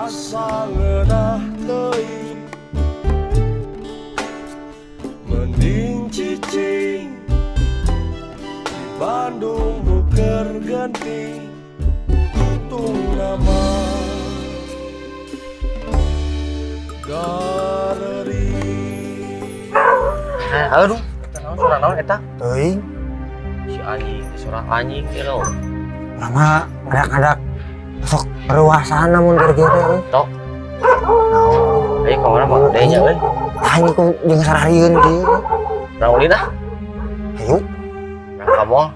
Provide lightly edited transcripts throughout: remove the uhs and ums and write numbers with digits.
Asa ngeunah teuing mending cicing di Bandung buker genting tutung nama galeri. Aduh, suara naon eta? Teuing. Si anjing, suara anjing ieu lho. Lama ngadak-ngadak sok ruasana mun keur kieu teh euy. Tok. Naon? Ayo ka mana mah deui nya euy. Aing ku jeung sararieun kieu. Urang ulin ah. Ayo. Urang ka mall.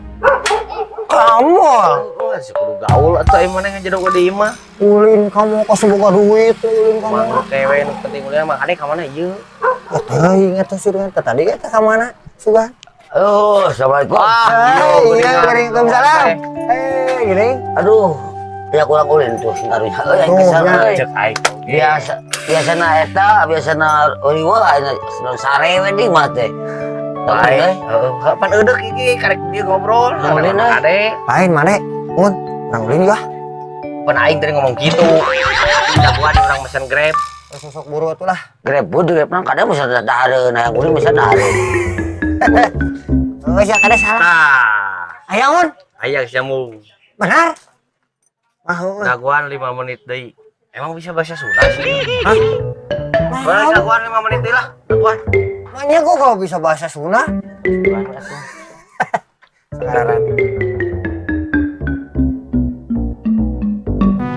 Ka mall. Oh, si kudu gaul atuh aing maneh ngajedog di imah. Ulin ka mall kos boga duit ulin ka mall. Mah kewe nu penting ulin mah ade ka mana ieu? Oh, teuing eta sih dengan tadi eta ka mana? Sugan. Oh, assalamualaikum. Iya, waalaikumsalam. Gini. Aduh, ya kurang ulin tuh karunya. Euy, aing kesel euy. Cek aing. Biasa biasana eta, biasana riweuh aing sare we di mah teh. Bae. Heeh, pan eudeuk iki karek dia ngobrol. Ulin euy. Ade. Lain mane? Mun, urang ulin yah. Pan aing tadi ngomong gitu. Jagoan urang mesen Grab. Sosok buru atuh lah. Grab bud, Grab nang kadang bisa dahareun, hayang ulin bisa dahareun. Oh, sia kada salah. Nah. Aya mun. Aya sia mu. Benar. Mah, daguan 5 menit deui. Emang bisa bahasa Sunda sih? Hah? Boleh daguan 5 menit deui lah, daguan. Makanya kok kalau bisa bahasa Sunda? Sekarang.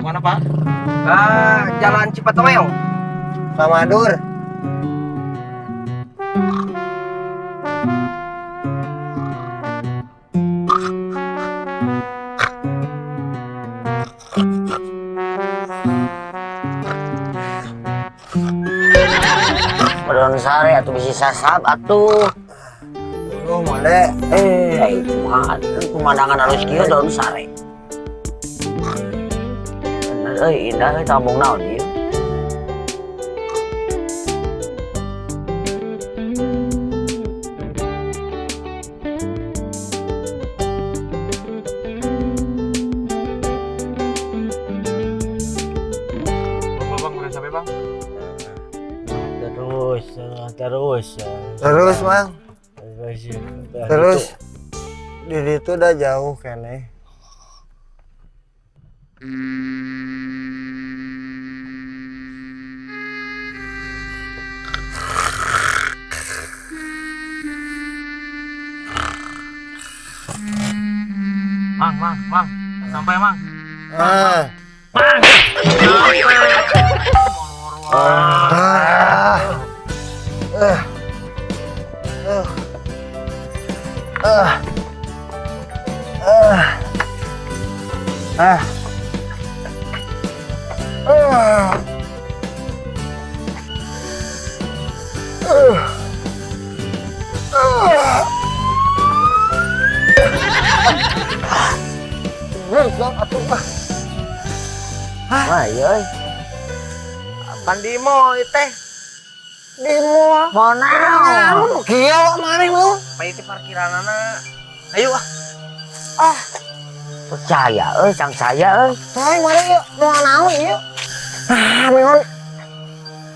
Mana, Pak? Ke Jalan Cipatomeong. Samadur. Padahal sare atuh bisi sasab atuh. Lu male. Kumaha pemandangan halus kieu daun sare. Bener euy, indah euy tambung naon ieu. Bang, udah sampai, Bang? Terus. Terus, Mang. Terus. Di itu udah jauh kene. Mang, Mang, Mang. Sampai, Mang. Ah. Mang. Ah. Wah, iya. Pan di mall teh. Di mall. Mana? Kieu maneh mah. Pa ieu parkiranana. Ayo ah. Ah, percaya euy cang saya euy. Teh maneh ieu moal naon ieu? Ah, memang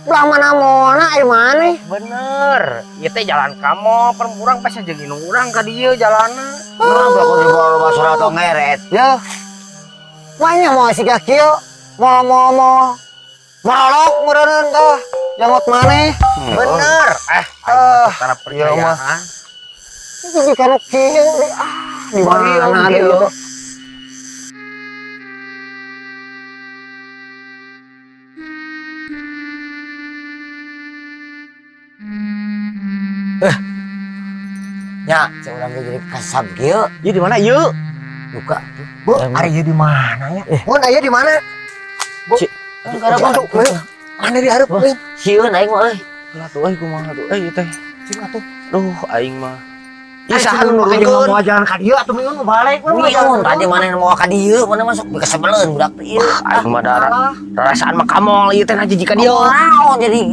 belah mana moalna aya maneh. Bener. Ieu teh jalan ka mall, urang pas jeung indung urang ka dieu jalanna. Urang bakal dibawa surat ngeret. Yeuh. Manya moal siga kieu. Moal moal moal. Marolok meureun tah. Jangot maneh. Bener. Aing mah percayaan. Jadi kana kieu di mana ada gitu. Nya, cek urang ge jadi kasab kieu. Ieu di mana ieu? Buka. Bu, ari ieu di mana nya? Mun aya di mana? Bu. Mana di hareup euy? Sieun aing mah euy. Lah tuh euy kumaha tuh euy teh. Cing atuh. Duh aing mah. Ieu saha nu make moal jalan ka dieu atuh miun balik we. Miun tadi maneh moal ka dieu, maneh masuk kasebeleun budak teh ieu. Aing mah darah. Rasaan mah ka mall ieu teh jika dieu. Naon jadi.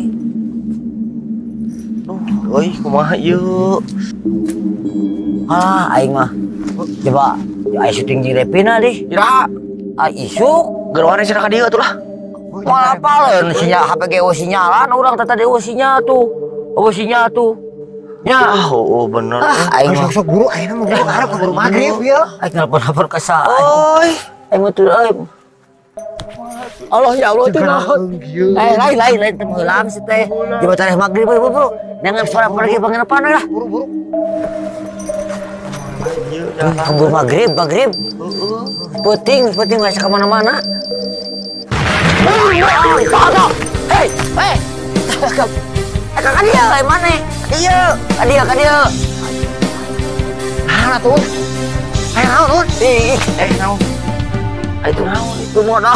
Duh euy kumaha ieu. Ah aing mah. Coba aya syuting jeung Repina deh. Ira. Ah isuk geroane cenah ka dieu atuh lah. Oh Moal apaleun sinyal HP ge eueuh sinyalan urang teh tadi eueuh sinyal tuh. Eueuh sinyal tuh. Nya, oh bener. Aing mah sok-sok buru ayeuna mah buru karep buru magrib ieu. Aing nelpon-nelpon ka saha. Oi, aing mah tuh euy. Allah ya Allah tuh naon. Eh lain lain teh heulang si teh. Di batareh magrib we buru. Jangan suara pergi penginapan lah. Buru-buru. Keburu magrib. Penting nggak bisa kemana-mana. Hei, hei. Kakak dia, mana? Dia, dia. Ah, tuh. Ayo naon? Ih, naon? Itu naon? Itu modal.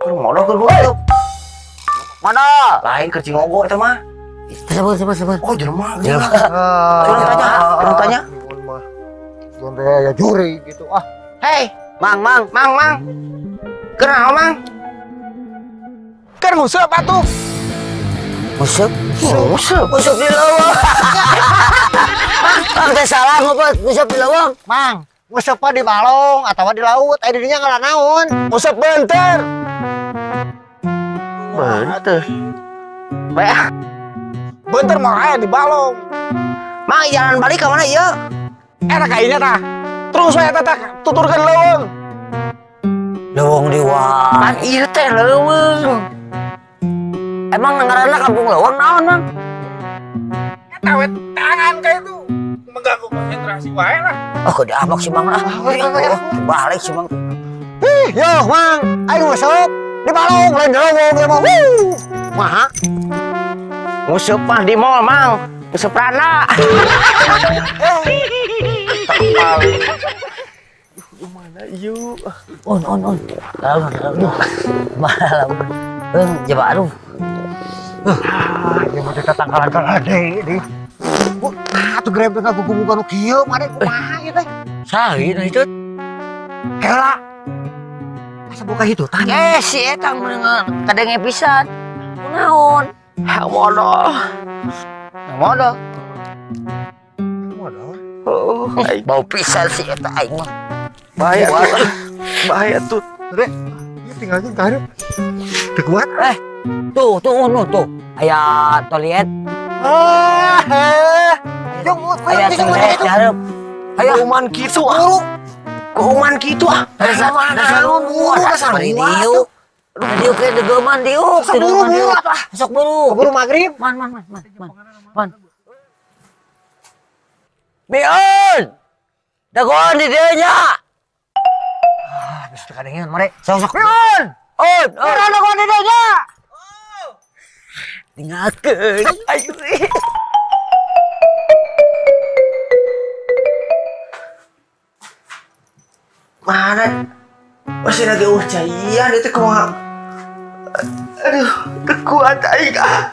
Keur modal keur goblok. Modal. Lain keur cingogo eta mah. Sabar. Oh, jelema. Urang tanya. Mah. Ya juri gitu ah. Hei, Mang. Keur naon, Mang? Keur nguseup atuh. Nguseup? Nguseup di leuweung. Mang, teh salah ngobrol nguseup di leuweung. Mang, nguseup mah di balong atawa di laut, aya di dinya ngalah naon? Nguseup beunteur. Beunteur. Bae. Beunteur mah aya di balong. Mang, jalan balik ka mana ieu? Eta kayaknya tah. Terus we eta tah tuturkeun leuweung. Leuweung di wae. Pan ieu teh leuweung. Emang ngaranna kampung leuweung naon, Mang? Eta we tangan ka itu mengganggu konsentrasi wae lah. Oh, kudu abak si Mang lah. Balik si Mang. Ih, yo Mang, aing nguseup di balong lain di leuweung ieu mah. Wuh. Maha? Nguseup mah di mall, Mang. Nguseup rana. Mana ieu? On. Lalu. Malam. Coba aduh. Ah, ieu mah teh tangkalan kalade deui. Ah, tuh grab teh ngagugubugan nu kieu mah kumaha ieu teh? Saha ieu itu? Kela. Asa buka hitu tah? Si eta mah kadenge pisan. Kunaon? Ha modal. Modal. Modal. Oh, bau pisan si eta aing mah. Bahaya. Bahaya tuh. Dek, ieu tinggalkeun ka hareup. Teu kuat. Tuh, tuh. Aya toilet. Ah, jong, aya toilet di hareup. Aya kuman kitu ah. Kuman kitu ah. Dasar buru diuk. Diuk ke degeman diuk. Sok buru ah. Sok buru. Buru magrib. Man. Miun. Dagoan di dieu nya. Ah, geus teu kadengeun mare. Sok. Miun. On. Dagoan di dieu nya. Tinggalkeun. Ayo. Mana? Masih lagi caian itu kumaha. Aduh, teu kuat aing ah.